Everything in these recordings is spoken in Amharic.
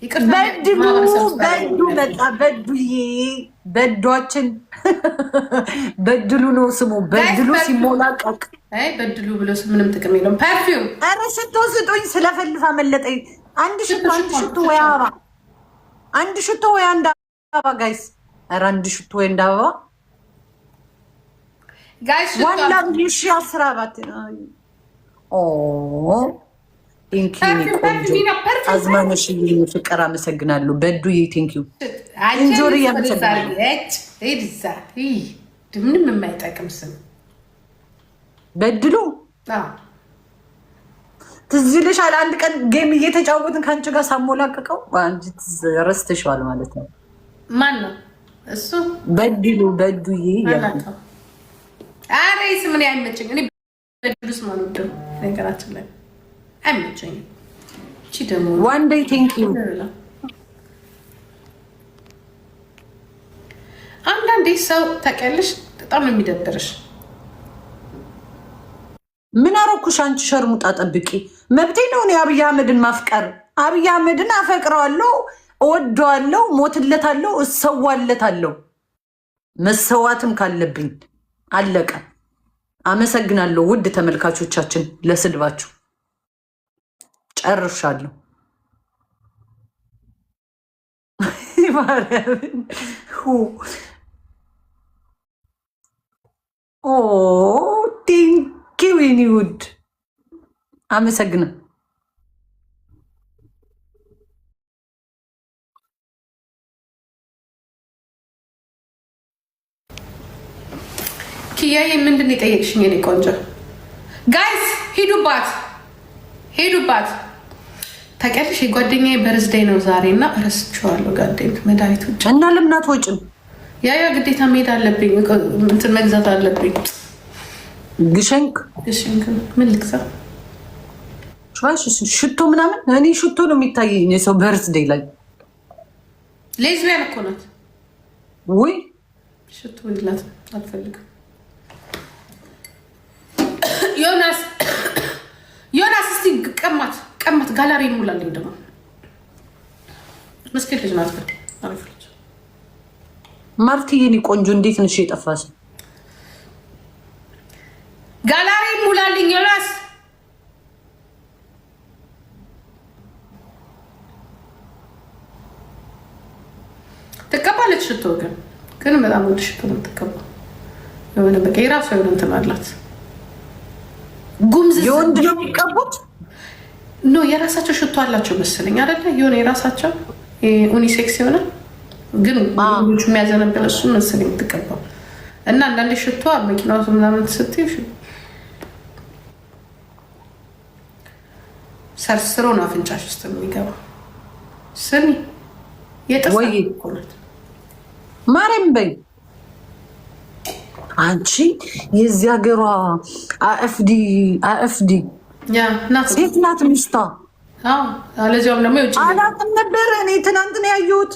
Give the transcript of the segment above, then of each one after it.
በድሉ በዱ መጣ። በዱዬ በዷችን በድሉ ነው ስሙ። በድሉ ሲሞላቀቅ በድሉ ብሎ ምንም ጥቅም የለውም። Perfume። ኧረ ሽቶ ስጡኝ፣ ስለፈልፍ አመለጠኝ። አንድ ሽቶ፣ አንድ ሽቶ ወይ አበባ፣ አንድ ሽቶ ወይ አንድ አበባ guys። ኧረ አንድ ሽቶ ወይ አንድ አበባ Guys። ዋላ ሺ 10 አባት oh, thank you ቆንጆ አዝማነሽ ፍቅር አመሰግናለሁ። በዱዬ thank you። እንጆሪ አመሰግናለሁ። ምንም የማይጠቅም ስም። በድሉ ትዝ ይልሻል? አንድ ቀን game እየተጫወትን ከአንቺ ጋር ሳሞላቅቀው አንቺ ረስተሽዋል ማለት ነው። ማን ነው እሱ? በድሉ፣ በዱዬ። ኧረ ስም እኔ አይመቸኝም። እኔ በድሉ ስም አልወድም። ነገራችን ላይ አይመቸኝም። እቺ ደግሞ One day, thank you። አንዳንዴ ሰው ታውቂያለሽ፣ በጣም ነው የሚደብርሽ። ምን አረኩሽ? አንቺ ሸርሙጣ ጠብቂ። መብቴ ነው እኔ አብይ አህመድን ማፍቀር። አብይ አህመድን አፈቅረዋለሁ፣ እወደዋለሁ፣ ሞትለታለሁ፣ እሰዋለታለሁ። መሰዋትም ካለብኝ አለቀ። አመሰግናለሁ ውድ ተመልካቾቻችን ለስድባችሁ። ጨርሻለሁ። ማርያምን። Oh, thank you የኔ ውድ፣ አመሰግነ ኪያዬ ምንድን ነው የጠየቅሽኝ? የኔ ቆንጆ guys ሂዱባት፣ ሂዱባት። ታውቂያለሽ የጓደኛዬ birthday ነው ዛሬ እና እረስቼዋለሁ። ጋደኝ መድኃኒት ውጭ እና ለምን አትወጭም? Yeah, ግዴታ መሄድ አለብኝ። እንትን መግዛት አለብኝ። Geschenk። Geschenk ምን ልግዛ? ሽቶ ምናምን። እኔ ሽቶ ነው የሚታየኝ የሰው birthday ላይ። ሌዝቢያን እኮ ናት። ውይ። ሽቶ ላት አልፈልግም። ዮናስ፣ ዮናስ፣ እስቲ ቀማት፣ ቀማት። ጋላሪ ይሙላልኝ። ደግሞ ምስኪን ልጅ ናት፣ ግን አሪፍ ልጅ። ማርትዬ የኔ ቆንጆ እንዴት ነሽ? የጠፋሽ። ጋላሪ ሙላልኝ ዮናስ። ትቀባለች ሽቶ፣ ግን በጣም ወድ ሽቶ ነው የምትቀባው። የሆነ በቃ የራሷ የሆነ እንትን አላት። ጉምዝ የወንድ ነው የሚቀቡት። No፣ የራሳቸው ሽቶ አላቸው መሰለኝ አይደለ? የሆነ የራሳቸው unisex የሆነ ግን ወንዶቹ የሚያዘነብል እሱ መሰለኝ የምትቀባው። እና አንዳንዴ ሽቶ መኪና ውስጥ ምናምን ስትይ ሰርስሮ ነው አፍንጫሽ ውስጥ የሚገባው። ስሚ፣ የጥርስ እኮ ናት። ማርያም በይ። አንቺ የዚህ ሀገሯ AfD AfD ሴት ናት ሚስቷ። ለዚያውም ደግሞ የውጭ አላውቅም ነበረ እኔ ትናንት ነው ያየሁት።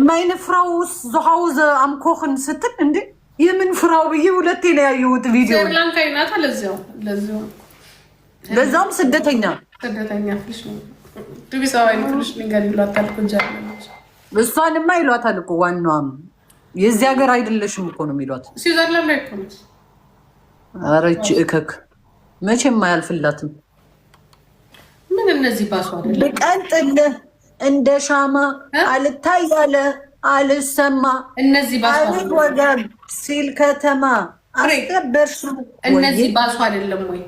Meine Frau zu Hause am Kochen ስትል እንዴ የምን Frau ብዬ ሁለቴ ነው ያየሁት ቪዲዮ። ስሪላንካዊ ናታ። ለዚያው ለዛውም ስደተኛ። ስደተኛ ፍልሽ ይሏታል እኮ ጀርመኖች። እሷንማ ይሏታል እኮ፣ ዋናዋም የዚህ ሀገር አይደለሽም እኮ ነው የሚሏት። ስዊዘርላንድ ላይ እኮ ነች። ኧረ ይህች እከክ መቼም አያልፍላትም። ምን እነዚህ ባሱ አይደለም። ብቀንጥልህ እንደ ሻማ አልታይ ያለ አልሰማ እነዚህ ባሱ አቤት ወገብ ሲል ከተማ አስከበርሽው። እነዚህ ባሱ አይደለም ወይ?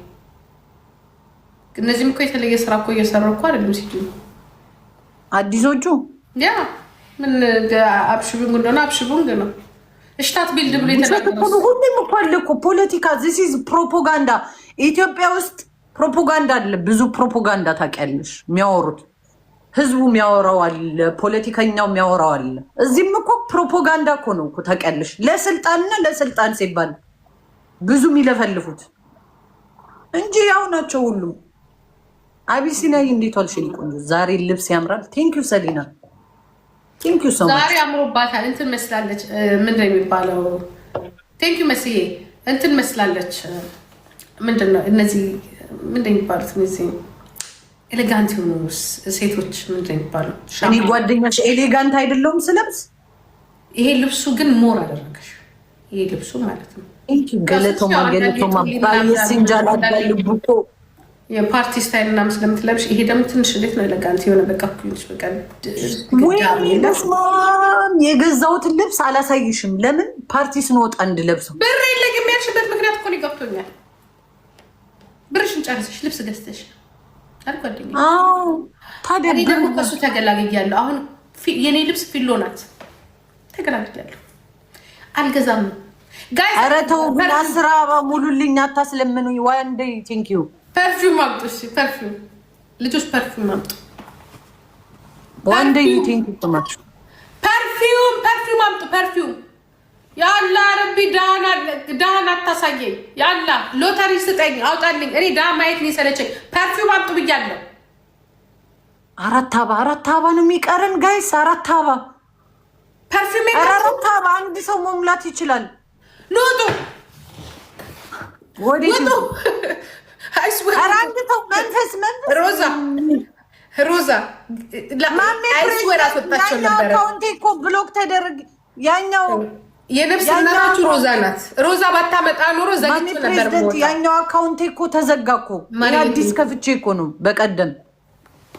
እነዚህም እኮ የተለየ ስራ እኮ እየሰሩ እኮ አይደለም ሲሉ አዲሶቹ። Yeah፣ ምን Abschiebung እንደሆነ Abschiebung ነው። Stadtbild ብሎ የተናገረው ሁሉም እኮ አለ እኮ ፖለቲካ። This is ፕሮፓጋንዳ። ኢትዮጵያ ውስጥ ፕሮፓጋንዳ አለ፣ ብዙ ፕሮፓጋንዳ ታውቂያለሽ። የሚያወሩት ህዝቡ የሚያወራው አለ፣ ፖለቲከኛው የሚያወራው አለ። እዚህም እኮ ፕሮፓጋንዳ እኮ ነው እኮ ታውቂያለሽ። ለስልጣንና ለስልጣን ሲባል ብዙ የሚለፈልፉት እንጂ ያው ናቸው ሁሉም። አቢሲኒያ እንዴት ዋልሽ የኔ ቆንጆ? ዛሬ ልብስ ያምራል። Thank you ሰሊና፣ thank you so much። ዛሬ አምሮባታል። እንትን መስላለች። ምንድን ነው የሚባለው? Thank you መስዬ። እንትን መስላለች። ምንድን ነው እነዚህ ምንድን ነው የሚባሉት? እነዚህ Elegant የሆኑ ሴቶች ምንድን ነው የሚባለው? እኔ ጓደኛሽ elegant አይደለሁም ስለብስ። ይሄ ልብሱ ግን more አደረገሽ። ይሄ ልብሱ ማለት ነው። Galatoomaa galatoomaa baay'ee jaalladha ልቡኮ የ party style ምናምን ስለምትለብሽ ይሄ ደግሞ ትንሽ እንዴት ነው elegant የሆነ በቃ ኩንሽ በቃ። ወይኔ በስመ አብ፣ የገዛሁትን ልብስ አላሳይሽም። ለምን? ፓርቲ ስንወጣ እንድለብሰው። ብር የለኝም ያልሽበት ምክንያት እኮ ነው ገብቶኛል። ብርሽን ጨርሰሽ ልብስ ገዝተሽ አይደል ጓደኛዬ? አዎ ታዲያ። እኔ ደግሞ ከእሱ ተገላግያለሁ። አሁን የኔ ልብስ ፊሎ ናት። ተገላግያለሁ። አልገዛም guys። ኧረ ተው ግን 10 አበባ ሙሉልኝ፣ አታስለምኑኝ። One day thank you። Perfume አምጡ። እሺ perfume፣ ልጆች perfume አምጡ። One day thank you so much። Perfume, perfume አምጡ። Perfume ያላ ረቢ፣ ዳህን አታሳየኝ። ያላ ሎተሪ ስጠኝ፣ አውጣልኝ። እኔ ዳህ ማየት ነው የሰለቸኝ። Perfume አምጡ ብያለሁ። አራት አበባ፣ አራት አበባ ነው የሚቀረን guys፣ አራት አበባ። Perfume። ኧረ አራት አበባ አንድ ሰው መሙላት ይችላል። ኑጡ። ወዴት? ውጡ። ኧረ አንድ ሰው መንፈስ መንፈስ። ሮዛ ሮዛ። ማሜ። I swear አስወጣቸው ያኛው ነበረ። Account ኤ እኮ block ተደረገ። ያኛው የነፍስ እናታችሁ ሮዛ ናት። ሮዛ ባታመጣ ኖሮ ማሜ ዘግቼ ነበር ፕሬዚደንት የምወጣው። ያኛው account ኤ እኮ ተዘጋ እኮ። ማሪ። አዲስ ከፍቼ እኮ ነው በቀደም።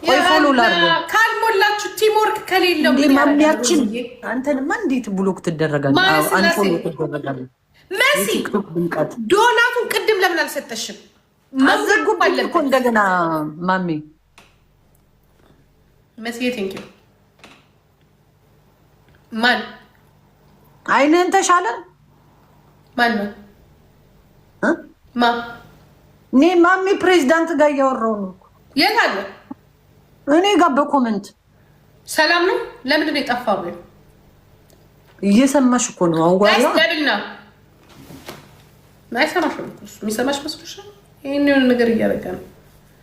ቆይ follow ላድርገው። ካልሞላችሁ teamwork ከሌለው እንዴ ምን ያደርጋል? ማሚያችን ሮዝዬ? አንተንማ እንዴት block ትደረጋለህ? ማነ አዎ ስላሴ? Unfollow ትደረጋለህ። መሲ። የቲክቶክ ድምቀት። ዶናቱን ቅድም ለምን አልሰጠሽም? አዘጉብኝ እኮ እንደገና ማሜ። መስዬ thank you። ማን? አይንህን ተሻለ? ማን ነው? እ? ማ? እኔ ማሜ ፕሬዚዳንት ጋር እያወራሁ ነው። የት አለ? እኔ ጋር በ comment። ሰላም ነው? ለምንድን ነው የጠፋው? እየሰማሽ እኮ ነው። አዋራ። Double ነው። አይሰማሽም እኮ እሱ። የሚሰማሽ መስሎሻል? ይሄን የሆነ ነገር እያደረገ ነው።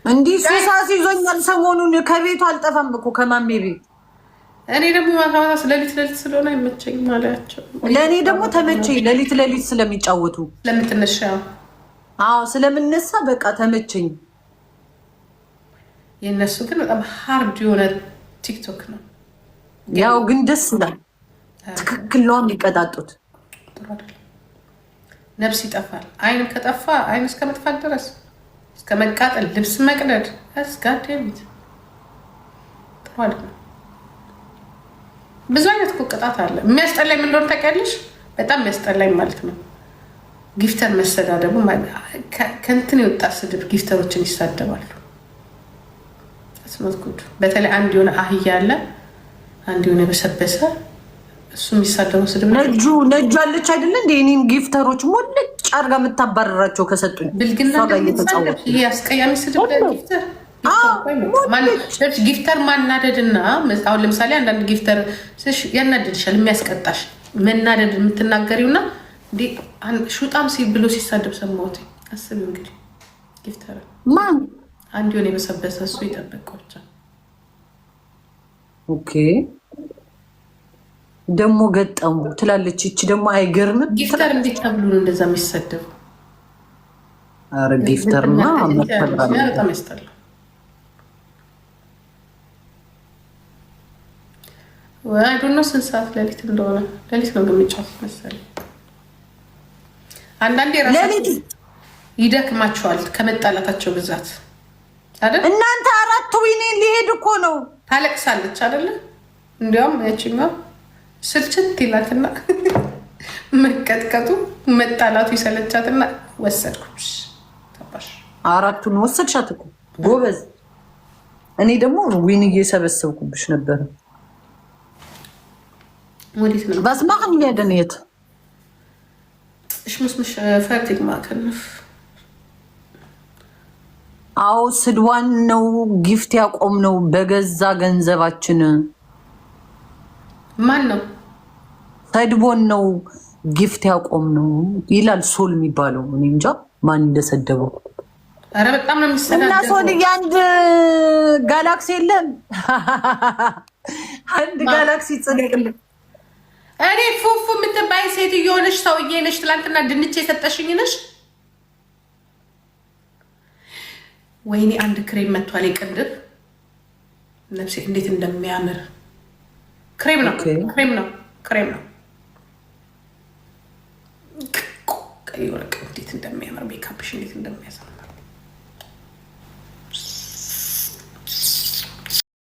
እንዲህ ሱስ አስይዞኛል። ሰሞኑን ከቤቱ አልጠፋም እኮ ከማሜ ቤት። እኔ ደግሞ ማታ ማታ ሌሊት ሌሊት ስለሆነ አይመቸኝም ማለያቸው። ለእኔ ደግሞ ተመቸኝ፣ ሌሊት ሌሊት ስለሚጫወቱ። ስለምትነሻ። አዎ ስለምነሳ በቃ ተመቸኝ። የእነሱ ግን በጣም hard የሆነ ቲክቶክ ነው። ያው ግን ደስ ይላል። ትክክል ነው የሚቀጣጡት። ጥሩ አይደለም። ነፍስ ይጠፋል። አይን ከጠፋ አይን እስከ መጥፋት ድረስ፣ እስከ መቃጠል፣ ልብስ መቅደድ እስጋዴሚት ጥሩ አይደለም። ብዙ አይነት እኮ ቅጣት አለ። የሚያስጠላኝ ምን እንደሆነ ታውቂያለሽ? በጣም የሚያስጠላኝ ማለት ነው gifter መሰዳደቡ። ከእንትን የወጣ ስድብ gifter ኦችን ይሳደባሉ። It's not good። በተለይ አንድ የሆነ አህያ አለ፣ አንድ የሆነ የበሰበሰ እሱ የሚሳደበው ስድብ ነው። ነጁ ነጁ አለች አይደለ እንደ እኔን gifter ኦች ሞልጭ አድርጋ የምታባረራቸው ከሰጡኝ ብልግና። እሷ ጋር እየተጫወቱ። ይሄ አስቀያሚ ስድብ gifter gifter ማናደድ እና አሁን ለምሳሌ አንዳንድ gifter ያናደድሻል፣ የሚያስቀጣሽ መናደድ የምትናገሪው እና ሹጣም ብሎ ሲሳደብ ሰማሁት። አስቢው እንግዲህ gifter። ማን? አንድ የሆነ የበሰበሰ እሱ ይጠብቀው ብቻ። Okay ደግሞ ገጠሙ ትላለች። ይቺ ደግሞ አይገርምም። Gifter እንዴት ተብሎ ነው እንደዛ የሚሰደበው? ኧረ gifter ማ በጣም ያስጠላል። I don't know ስንት ሰዓት ሌሊት እንደሆነ። ሌሊት ነው ግን የሚጫወቱት መሰለኝ። አንዳንዴ ራሳቸው ይደክማቸዋል ከመጣላታቸው ብዛት አይደል? እናንተ አራት win ኤን ሊሄድ እኮ ነው። ታለቅሳለች አይደለ? እንዲያውም ያችኛው ስልችት ይላትና መቀጥቀጡ መጣላቱ ይሰለቻትና ወሰድኩሽ ተባሽ። አራቱን ወሰድሻት እኮ ጎበዝ። እኔ ደግሞ win እየሰበሰብኩብሽ ነበር። ወዴት ነው? Was machen wir denn jetzt? Ich muss mich fertig machen. አዎ ስድዋን ነው gift ያቆም ነው በገዛ ገንዘባችን። ማን ነው? ሰድቦን ነው gift ያቆም ነው ይላል ሶል የሚባለው። እኔ እንጃ ማን እንደሰደበው። ኧረ በጣም ነው እና የሚሰዳደበው። ሶል የአንድ ጋላክሲ የለም፣ አንድ ጋላክሲ ጽደቅልን። እኔ ፉፉ የምትባይ ሴትዮ ነሽ፣ ሰውዬ ነሽ። ትላንትና ድንች የሰጠሽኝ ነሽ። ወይኔ አንድ ክሬም መጥቷል። የቅንድብ ነፍሴ እንዴት እንደሚያምር ክሬም ነው፣ ክሬም ነው፣ ክሬም ነው። ቀይ ወርቅ እንዴት እንደሚያምር፣ ሜካፕሽ እንዴት እንደሚያሳምር።